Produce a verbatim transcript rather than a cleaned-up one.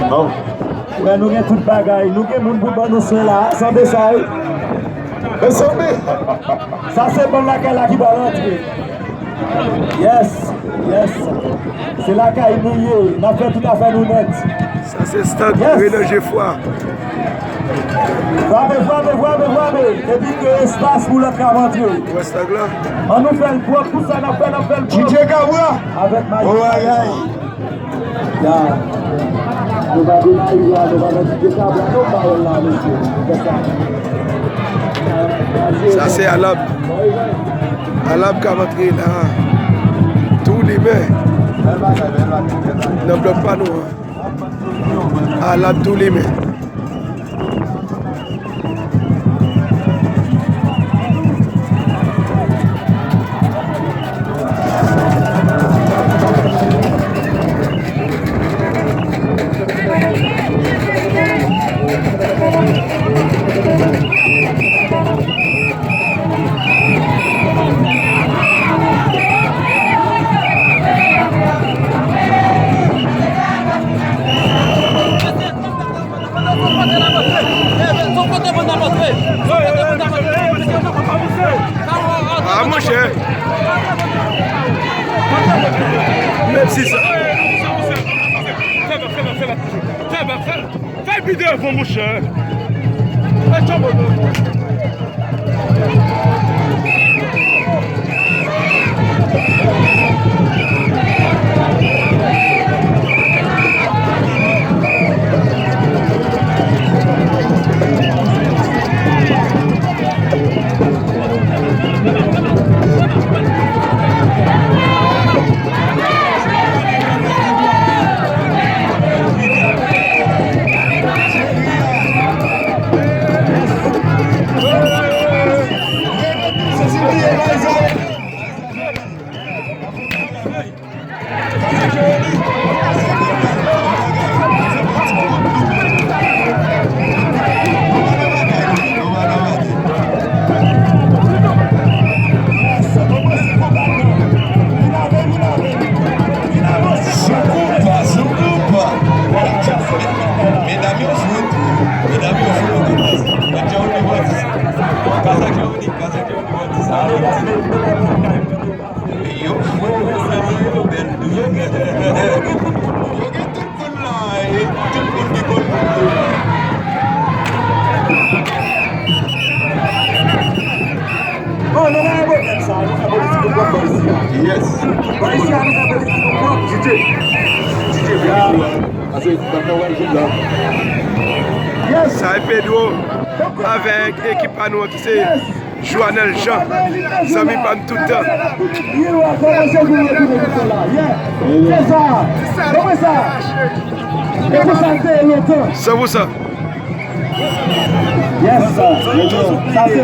Frè, nou gen tout bagay. Nou gen moun pou ban nou swen la, san desay. Sa se bann lakay la ki pral antre. Yes, yes. Se lakay nou ye. N ap fè tout afè nou nèt. Sa se stad Renan Jefwa. Frape, frape, frape, frape. Epi gen espas pou lòt ka rantre. Ou wè stad la? An nou fè l pwòp, tout sa n ap fè, n ap fè l pwòp. Djidje Kabra. Avèk Magi. Bon bagay. Ya. Nou pa gen Magi la, nou pa gen Djidje Kabra, nou pa wè l la, mesye. Fè sa. Sa se Alab. Alab k ap antre la. Tou limen. Nan blòk pa nou an. Alab tou limen. Ah, monchè. Menm si sa. Fè pi devan, monchè. Soukou pa, soukou pa. Medam yo fout. Medam yo fout. Kasa Claudy, Kasa Claudy. Yo fou, yo bèl. Yo gen tout moun la, e tout moun ki konn moun yo. Bon, nou gen pwoblèm sa, nou fè politik nou pwòp bò isi a. Yes. Bò isi a, nou fè politik nou pwòp. Djidje. Djidje, vini pou wè. Paske, sa e Pedro avèk ekip pa nou an ki se Joanel Jean, zanmi pa m tout tan. San pou san. Yes, sa se